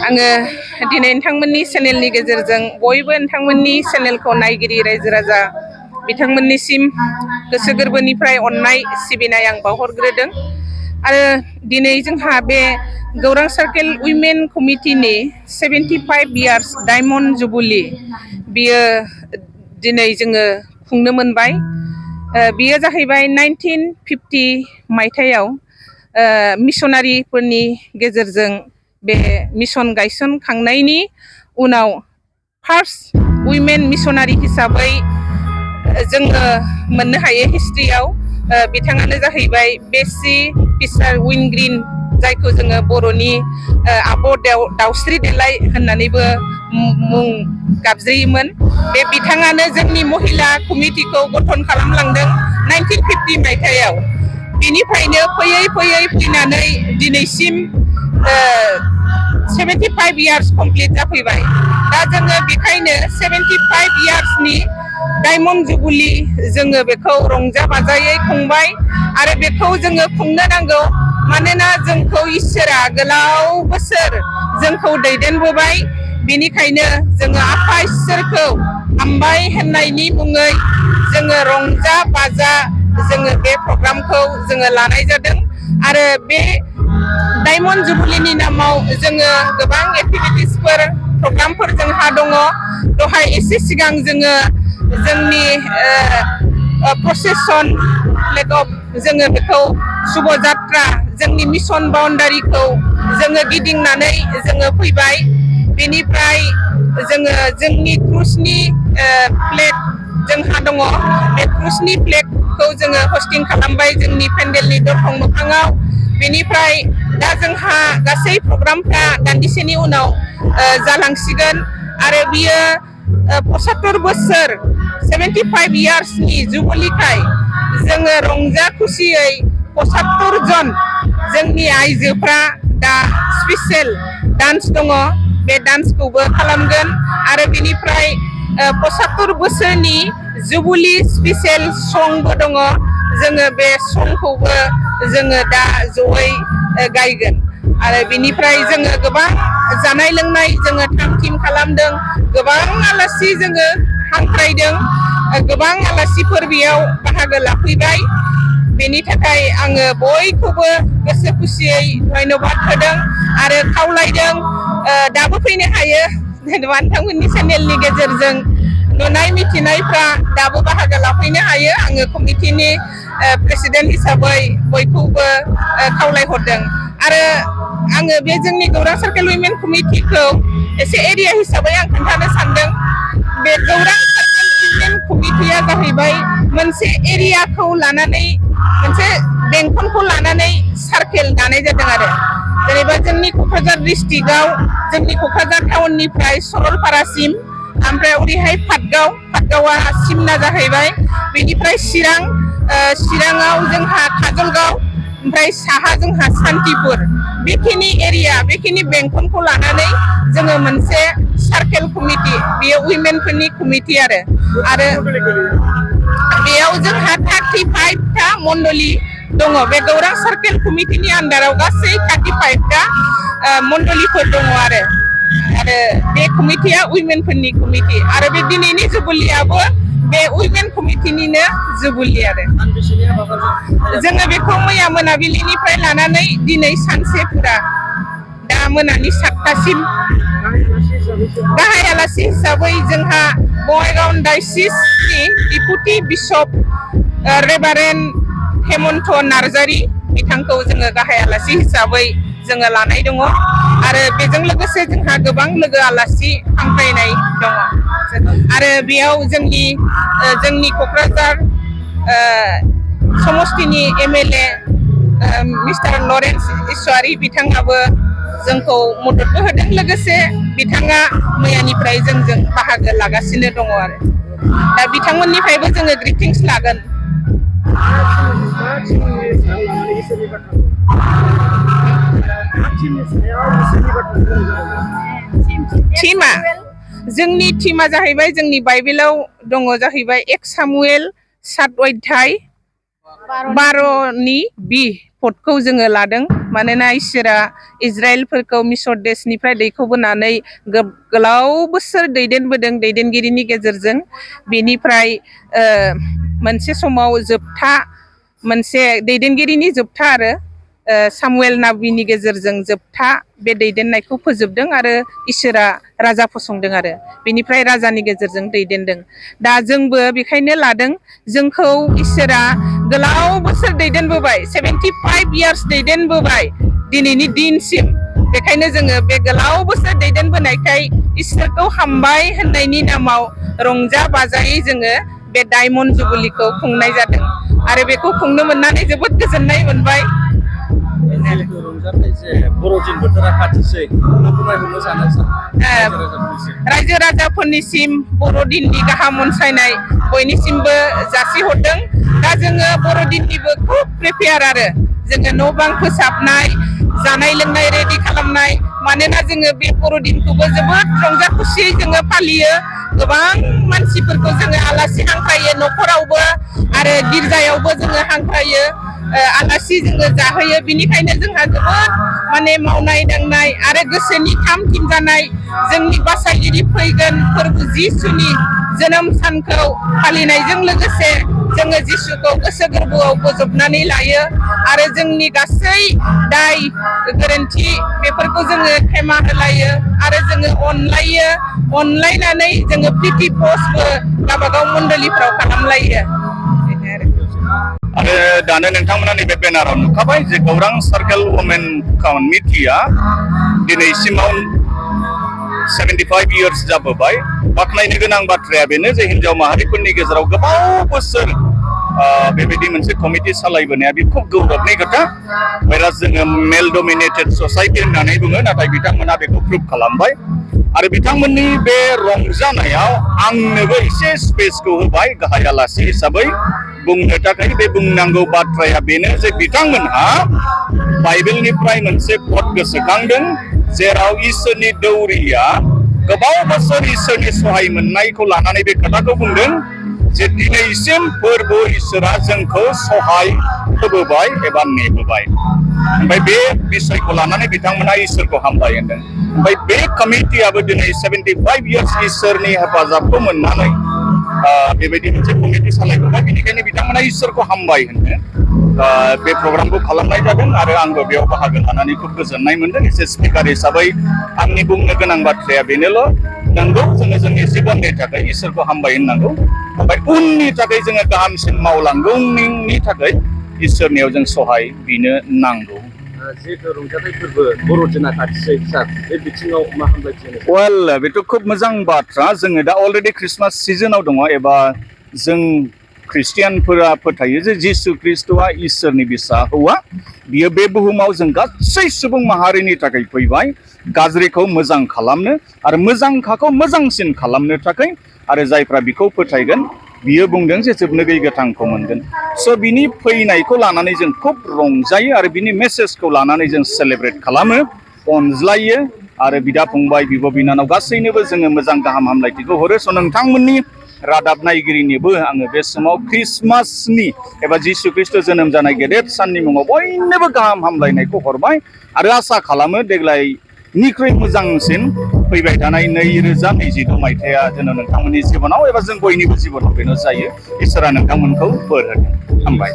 आङो दिनै नोंथांमोननि चेनेलनि गेजेरजों बयबो नोंथांमोननि चेनेलखौ नायगिरि रायजो राजा बिथांमोननिसिम गोसो गोरबोनिफ्राय अननाय सिबिनाय आं बावहरग्रोदों आरो दिनै जोंहा बे गौरां circle women कमिटिनि 75 years diamond jubilee बियो दिनै जोङो खुंनो मोनबाय। बियो जाहैबाय 1950 मायथाइयाव मिशनारिफोरनि गेजेरजों बे मिशन गायसनखांनायनि उनाव फार्स्ट उइमेन मिशनारि हिसाबै जोङो मोननो हायो हिस्ट्रियाव। बिथाङानो जाहैबाय बेसि फिसार उइनग्रिन, जायखौ जोङो बर'नि आब' दाउस्रि देलाय होननानैबो मुं गाबज्रियोमोन। बे बिथाङानो जोंनि महिला कमिटिखौ गठन खालामलांदों 1950 मायथाइयाव। बिनिफ्रायनो फैयै फैयै फैनानै दिनैसिम 75 इयार्स कमप्लिट जाफैबाय। दा जोङो बेखायनो 75 इयार्सनि डायमन्ड जुबुलि जोङो बेखौ रंजा बाजायै खुंबाय आरो बेखौ जोङो खुंनो नांगौ। मानोना जोंखौ इसोरा गोलाव बोसोर जोंखौ दैदेनबोबाय। बेनिखायनो जोङो आफा इसोरखौ हामबाय होननायनि मुङै जोङो रंजा बाजा जोङो बे प्रग्रामखौ जोङो लानाय जादों आरो बे डायमन्ड जुबुलिनि नामाव जोङो गोबां एक्टिभिटिसफोर प्रग्रामफोर जोंहा दङ। दहाय एसे सिगां जोङो जोंनि प्रसेसन जोङो बेखौ शुभ जात्रा जोंनि मिशन बाउन्डारिखौ जोङो गिदिंनानै जोङो फैबाय। बेनिफ्राय जोङो जोंनि क्रुसनि फ्लेग जोंहा दङ। बे क्रुसनि फ्लेगखौ जोङो हस्टिं खालामबाय जोंनि पेन्डेलनि दरखं मोखाङाव। बेनिफ्राय दा जोंहा गासै प्रग्रामफ्रा दान्दिसेनि उनाव जालांसिगोन आरो बियो 75 बोसोर 75 इयार्सनि जुबुलिखाय जोङो रंजा खुसियै 75 जन जोंनि आइजोफ्रा दा स्पेसियेल डान्स दङ। बे डान्सखौबो खालामगोन आरो बेनिफ्राय 75 बोसोरनि जुबुलि स्पेसियेल संबो दङ। जोङो बे संखौबो जोङो दा जयै गायगोन आरो बेनिफ्राय जोङो गोबां जानाय लोंनाय जोङो थाम थिम खालामदों। गोबां आलासि जोङो हांख्रायदों। गोबां आलासिफोर बेयाव बाहागो लाफैबाय। बेनि थाखाय आङो बयखौबो गोसो खुसियै धन्यबाद होदों आरो खावलायदों दाबो फैनो हायो। जेनेबा नोंथांमोननि चेनेलनि गेजेरजों नुनाय मिथिनायफ्रा दाबो बाहागो लाफैनो हायो। आङो कमिटिनि प्रेसिडेन्ट हिसाबै बयखौबो खावलायहरदों आरो आङो बे जोंनि गौरां सार्केल उइमेन कमिटिखौ एसे एरिया हिसाबै आं खोन्थानो सानदों। बे गौरां सार्केल उइमेन कमिटिया जाहैबाय मोनसे एरियाखौ लानानै मोनसे बेंखनखौ लानानै सार्केल दानाय जादों आरो जेनेबा जोंनि क'क्राझार डिस्ट्रिक्टआव जोंनि क'क्राझार टाउननिफ्राय सरलपारासिम, ओमफ्राय ओरैहाय पाटगावा सिमना जाहैबाय। बेनिफ्राय चिराङाव जोंहा काजलगाव, ओमफ्राय साहा जोंहा सान्तिपुर। बेखिनि एरिया बेखिनि बेंखनखौ लानानै जोङो मोनसे सार्केल कमिटि, बेयो उइमेनफोरनि कमिटि आरो बेयाव जोंहा 35टा मण्डलि दङ। बे गौरां सार्केल कमिटिनि आन्दाराव गासै 35टा मण्डलिफोर दङ आरो बे कमिटिया उइमेनफोरनि कमिटि आरो बे दिनैनि जुबुलियाबो बे उइमेन कमिटिनिनो जुबुलि आरो जोङो बेखौ मैया मोनाबिलिनिफ्राय लानानै दिनै सानसे फुरा दा मोनानि 7टासिम गाहाय आलासि हिसाबै जोंहा बङाइगाव डायसिसनि डिपुटि बिशप रेभारेन्ड हेमन्त नार्जारि बिथांखौ जोङो गाहाय आलासि हिसाबै जोङो लानाय दङ आरो बेजों लोगोसे जोंहा गोबां लोगो आलासि हांख्रायनाय दङ आरो बेयाव जोंनि क'क्राझार समस्तिनि MLA मिस्टार लरेन्स इसवारि बिथाङाबो जोंखौ मददबो होदों। लोगोसे बिथाङा मैयानिफ्राय जोंजों बाहागो लागासिनो दङ आरो दा बिथांमोननिफ्रायबो जोङो ग्रिटिंस लागोन। टिमा जोंनि टिमा जाहैबाय जोंनि बाइबेलाव दङ जाहैबाय 1 सामुएल 7 अध्याय 12नि B पदखौ जोङो लादों। मानोना इसोरा इजराइलफोरखौ मिसर देशनिफ्राय दैखोबोनानै गोलाव बोसोर दैदेनबोदों दैदेनगिरिनि गेजेरजों। बेनिफ्राय मोनसे समाव जोबथा मोनसे दैदेनगिरिनि जोबथा आरो सामुएल नाबिनि गेजेरजों जोबथा बे दैदेननायखौ फोजोबदों आरो इसोरा राजा फसंदों आरो बेनिफ्राय राजानि गेजेरजों दैदेनदों। दा जोंबो बेखायनो लादों जोंखौ इसोरा गोलाव बोसोर दैदेनबोबाय 75 इयार्स दैदेनबोबाय दिनैनि दिनसिम। बेखायनो जोङो बे गोलाव बोसोर दैदेनबोनायखाय इसोरखौ हामबाय होननायनि नामाव रंजा बाजायै जोङो बे डायमन्ड जुबुलिखौ खुंनाय जादों आरो बेखौ खुंनो मोननानै जोबोद गोजोननाय मोनबाय। रायजो राजाफोरनिसिम बर'दिननि गाहाम अनसायनाय बयनिसिमबो जासिहरदों। दा जोङो बर'दिननिबो खुब प्रिपेयार आरो जोङो न' बां फोसाबनाय जानाय लोंनाय रेडि खालामनाय। मानोना जोङो बे बर'दिनखौबो जोबोद रंजा खुसियै जोङो फालियो। गोबां मानसिफोरखौ जोङो आलासि हांख्रायो न'खरावबो आरो गिर्जायावबो जोङो हांख्रायो आलासि जोङो जाहोयो। बिनिखायनो जोंहा जोबोद माने मावनाय दांनाय आरो गोसोनि थाम थिम जानाय जोंनि बासायगिरि फैगोन फोरबो जिसुनि जोनोम सानखौ फालिनायजों लोगोसे जोङो जिसुखौ गोसो गोरबोआव बोजबनानै लायो आरो जोंनि गासै दाय गोरोन्थि बेफोरखौ जोङो क्षेमा होलायो आरो जोङो अनलायो। अनलायनानै जोङो प्रिति पस्टबो गावबागाव मण्डलिफ्राव खालामलायो। आरो दानो नोंथांमोना नैबे बेनाराव नुखाबाय जे गौरां सार्केल वमेन कमिटिया दिनैसिमाव 75 इयार्स जाबोबाय। बाख्नायनो गोनां बाथ्राया बेनो जे हिनजाव माहारिफोरनि गेजेराव गोबाव बोसोर बेबायदि मोनसे कमिटि सालायबोनाया बे खुब गौरबनि खोथा। बेराद जोङो मेल डमिनेटेड ससाइटि होननानै बुङो, नाथाय बिथांमोना बेखौ प्रुभ खालामबाय आरो बिथांमोननि बे रंजानायाव आंनोबो एसे स्पेसखौ होबाय गाहाय आलासि हिसाबै बुंनो थाखाय। बे बुंनांगौ बाथ्राया बेनो जे बिथांमोनहा बाइबेलनिफ्राय मोनसे पद गोसोखांदों जेराव इसोरनि दौरिया गोबाव बोसोर इसोरनि सहाय मोननायखौ लानानै बे खोथाखौ बुंदों जे दिनैसिम फोरबो इसोरा जोंखौ सहाय होबोबाय एबा नेबोबाय। ओमफ्राय बे बिसयखौ लानानै बिथांमोना इसोरखौ हामबाय होनदों। ओमफ्राय बे कमिटियाबो दिनै 75 इयार्स इसोरनि हेफाजाबखौ मोननानै बेबायदि मोनसे कमिटि सालायबोबाय। बेनिखायनो बिथांमोना इसोरखौ हामबाय होननो बे प्रग्रामखौ खालामनाय जादों आरो आंबो बेयाव बाहागो लानानै खुब गोजोननाय मोनदों। एसे स्पिकार हिसाबै आंनि बुंनो गोनां बाथ्राया बेनोल', नंगौ जोङो जोंनि जिबननि थाखाय इसोरखौ हामबाय होननांगौ। ओमफ्राय उननि थाखाय जोङो गाहामसिन मावलांगौनि थाखाय इसोरनियाव जों सहाय बिनो नांगौ। जिहेतु रंजाथाइ फोरबो बर'दिना खाथिसै सार, बे बिथिङाव मा हामलायथि होनो? वेल, बेथ' खुब मोजां बाथ्रा। जोङो दा अलरेडि ख्रिस्टमास सिजोनाव दङ एबा जों ख्रिस्टियानफोरा फोथायो जे जिसु ख्रिस्ट'आ इसोरनि फिसा हौवा। बियो बे बुहुमाव जों गासै सुबुं माहारिनि थाखाय फैबाय गाज्रिखौ मोजां खालामनो आरो मोजांखाखौ मोजांसिन खालामनो थाखाय। आरो जायफ्रा बिखौ फोथायगोन बियो बुंदों जे जोबनो गैयै गोथांखौ मोनगोन। स' बिनि फैनायखौ लानानै जों खुब रंजायो आरो बिनि मेसेजखौ लानानै जों सेलेब्रेट खालामो, अनज्लायो आरो बिदा फंबाय बिब' बिनानाव गासैनोबो जोङो मोजां गाहाम हामलायथिखौ हरो। स' नोंथांमोननि रादाब नायगिरिनिबो आङो बे समाव ख्रिस्टमासनि एबा जिसु ख्रिस्ट' जोनोम जानाय गेदेर साननि मुङाव बयनोबो गाहाम हामलायनायखौ हरबाय आरो आसा खालामो देग्लायनिख्रुइ मोजांसिन फैबाय थानाय 2022 मायथाइया जेन' नोंथांमोननि जिबनाव एबा जों बयनिबो जिबनाव बेनो जायो। इसोरा नोंथांमोनखौ बोर होथों। हामबाय।